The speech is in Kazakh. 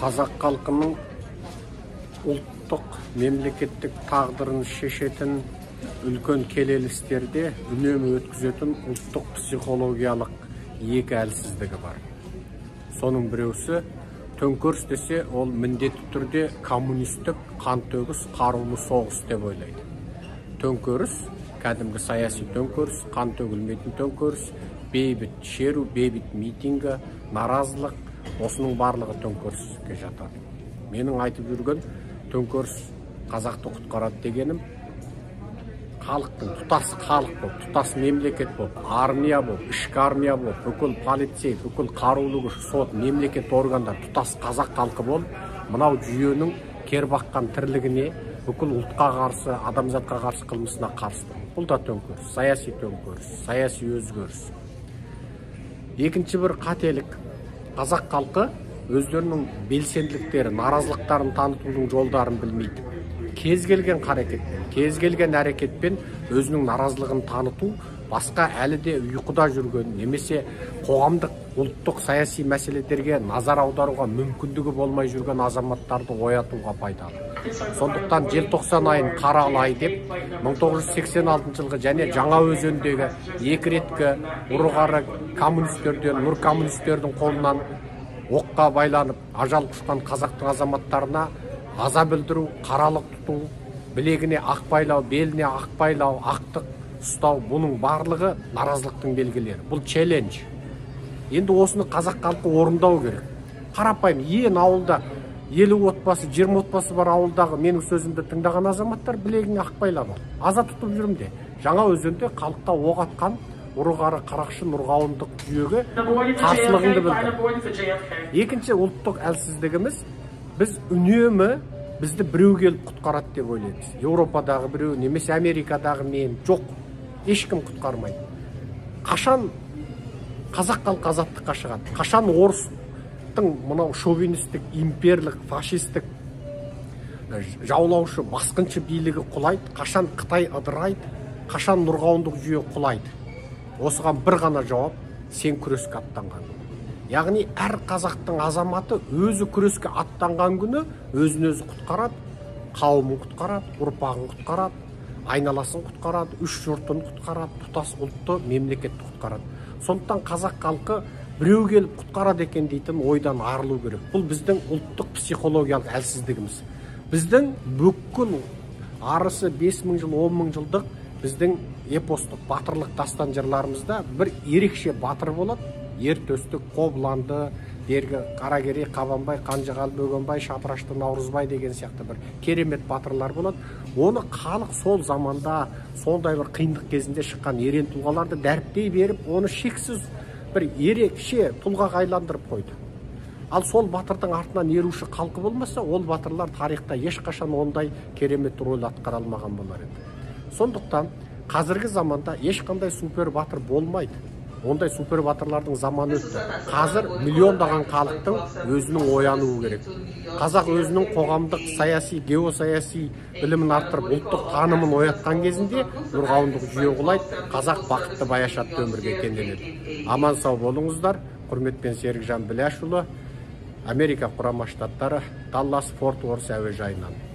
Қазақ халқының ұлттық мемлекеттік тағдырын шешетін үлкен келелістерде үнемі өткізетін ұлттық психологиялық екі әлсіздігі бар. Соның біреусі төңкеріс десе, ол міндетті түрде коммунистік қантөгіс қарулы соғыс деп ойлайды. Төңкеріс, кәдімгі саяси төңкеріс, қан төгілмейтін төңкеріс, бейбіт шеру, бейбіт митингі, наразылық, осының барлығы төңкеріске жатады. Менің айтып жүрген төңкеріс қазақты құтқарады дегенім, халықтың тұтас халық болып, тұтас мемлекет болып, армия болып, ішкі армия болып, бүкіл полицей, бүкіл қарулы күш, сот, мемлекет органдар, тұтас қазақ халқы болып, мынау жүйенің кербаққан тірлігіне, бүкіл ұлтқа қарсы, адамзатқа қарсы қылмысына қарсы. Бұл да төңкеріс, саяси төңкеріс, саяси өзгеріс. Екінші бір қателік, қазақ халқы өздерінің белсенділіктері, наразылықтарын танытудың жолдарын білмейді. Кез келген қарекетпен, кез келген әрекетпен өзінің наразылығын таныту, басқа әлі де ұйқыда жүрген немесе қоғамдық, ұлттық, саяси мәселелерге назар аударуға мүмкіндігі болмай жүрген азаматтарды оятуға пайдалы. Сондықтан желтоқсан айын қаралы ай деп 1986 жылғы және Жаңаөзендегі екі реткі ұры-қары коммунистерден, нұр коммунистердің қолынан оққа байланып ажал құшқан қазақтың азаматтарына аза білдіру, қаралық тұту, білегіне ақ байлау, беліне ақ байлау, ақтық ұстау, бұның барлығы наразылықтың белгілері. Бұл челлендж. Енді осыны қазақ халқы орындау керек. Қарапайым, ең ауылда 50 отбасы, 20 отбасы бар ауылдағы менің сөзімді тыңдаған азаматтар білегіне ақ байлап ал. Аза тұтып жүрмін де. Жаңаөзенде халыққа оқ атқан ұры-қары қарақшы нұрғауындық жүйеге қарсылығыңды білдір. Екінші ұлттық әлсіздігіміз, біз үнемі бізді біреу келіп құтқарады деп ойлаймыз. Еуропадағы біреу немесе Америкадағы мен, жоқ, ешкім құтқармайды. Қашан қазақ халқы азаттыққа шығады? Қашан орыстың мынау шовинистік, имперлік, фашистік жаулаушы, басқыншы билігі құлайды? Қашан Қытай ыдырайды? Қашан нұрғауындық жүйе құлайды? Осыған бір ғана жауап: сен күреске аттанған күні. Яғни әр қазақтың азаматы өзі күреске аттанған күні өзін өзі құтқарады, қауымын құтқарады, ұрпағын құтқарады, айналасын құтқарады, үш жұртын құтқарады, тұтас ұлтты, мемлекетті құтқарады. Сондықтан қазақ халқы біреу келіп құтқарады екен дейтін ойдан арылу керек. Бұл біздің ұлттық психологиялық әлсіздігіміз. Біздің бүкіл арысы 5000 жыл, 10 000 жылдық біздің эпостық батырлық дастан жырларымызда бір ерекше батыр болады. Ер төстік, Қобыланды, бергі Қаракерей, Қабанбай, Қанжығалы, Бөгенбай, Шапырашты, Наурызбай деген сияқты бір керемет батырлар болады. Оны халық сол заманда сондай бір қиындық кезінде шыққан ерен тұлғаларды дәріптей беріп, оны шексіз бір ерекше тұлғаға айландырып қойды. Ал сол батырдың артынан еруші халқы болмаса, ол батырлар тарихта ешқашан ондай керемет рөл атқара алмаған болар еді. Сондықтан қазіргі заманда ешқандай супер батыр болмайды. Ондай супер батырлардың заманы өтті. Қазір миллиондаған халықтың өзінің оянуы керек. Қазақ өзінің қоғамдық, саяси, геосаяси білімін арттырып, ұлттық танымын оятқан кезінде нұрғауындық жүйе құлайды, қазақ бақытты баяшатты өмірге кенделеді. Аман сау болыңыздар. Құрметпен Серікжан Біләшұлы, Америка Құрама Штаттары, Даллас Форт Уорс әуежайынан.